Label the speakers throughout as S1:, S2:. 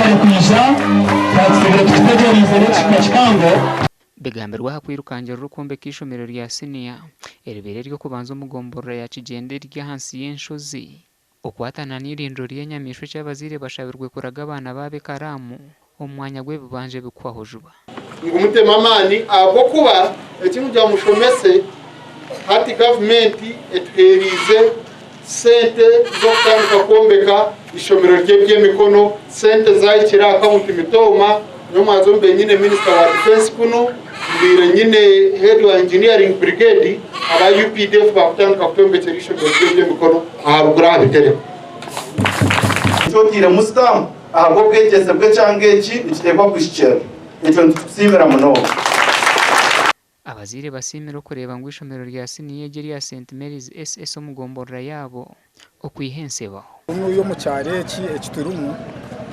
S1: Mwebare kwija, twakitebire tukitegyereize n'ekihika kihango.
S2: Bigambirwe aha kwirukangirira okwombeka eishomero rya siniya eribaire ery'okubanza omu gomborora ya Kigyenda eriri ahansi y'enshozi. Okwatana n'eirindiro ry'enyamaishwa eki abazaire bashabirwe kuraga abaana baabo ekaraamu omu mwanya gw'ebibanja ebikuhwaho juba.
S3: Ngu mutemu amaani ahabw'okuba eki mugira mushomese hati gavumenti etuheeriize sente z'okutandika kwombeka ishomero ry'eby'emikono, sente zahikire aha akawunti mitooma, nyowe mwaza mbaire nyine minisita wa defense kunu, mbaire nyine head wa engineering brigade, aba UPDF bakutandika kutwombekyera ishomero ry'eby'emikono aharuguru aha Bitereko.
S4: Eki otairemu sitampu ahabw'obwegyese bw'ekyanga eki nikiteekwa kuhikirira. Ekyo nitukusiimira munonga.
S2: Abazaire basiimire okureeba ngu eishomero rya siniya egi erya St Mary's SS omu gomborora yaabo okwiha ensi ebaho.
S5: Kunuya omu kyaro eki eki turimu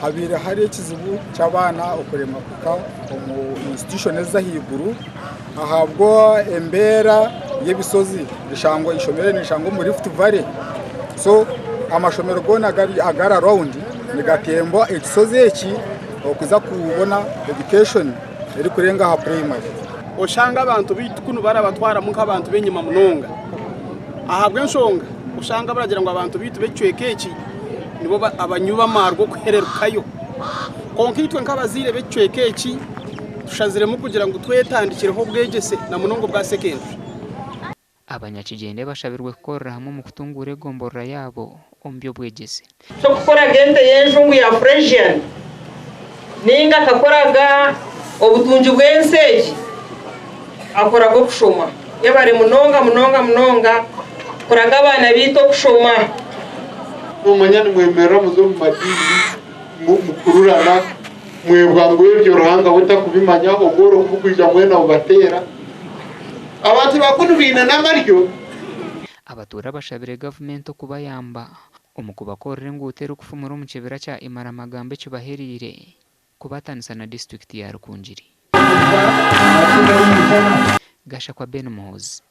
S5: habaire hariho ekizibu ky'abaana okuremwa kuhika omu institution ez'ahaiguru ahabwa embeera y'ebishozi eshangwa eishomero eri nirishangwa omu Rift Valley so amashomero goona agari around nigatemba ekishozi eki okuza kubona education erikurenga aha primary.
S6: Oshanga abantu baitu kunu barabatwaramu nk'abantu b'enyima munonga ahabw'enshonga oshanga baragira ngu abantu baitu b'ekicweka eki nibo abanywi b'amaarwa okuhererukayo. Kwonka itwe nk'abazaire b'ekicweka eki tushaziremu kugira ngu twetandikireho obwegyese na munonga obwa secondary.
S2: Abanyakigyende bashabirwe kukorera hamwe omu kutunguura egomborora yaabo omu by'obwegyese.
S7: T'okukoraga ente y'enjungu ya Fresian, nainga akakoraga obutungi bw'ensi egi, akoraga okushoma. Yebare munonga munonga munonga kuraga abaana baitu okushoma.
S3: Noomanya nimwemerera muze omu madiini mukururana, mwebwa ngu ebyo Ruhanga we takubimanya, obworo ku bukwija mwena bubateera. Abantu ba kunu baine n'amaryo.
S2: Abatuura bashabire gavumenti okubayamba omu kubakorera enguuto erikufumura omu kibira kya Imaramagambo ekibahereire kubatanisa na disiturikiti ya Rukungiri. Gashakwa Ben Muhoozi.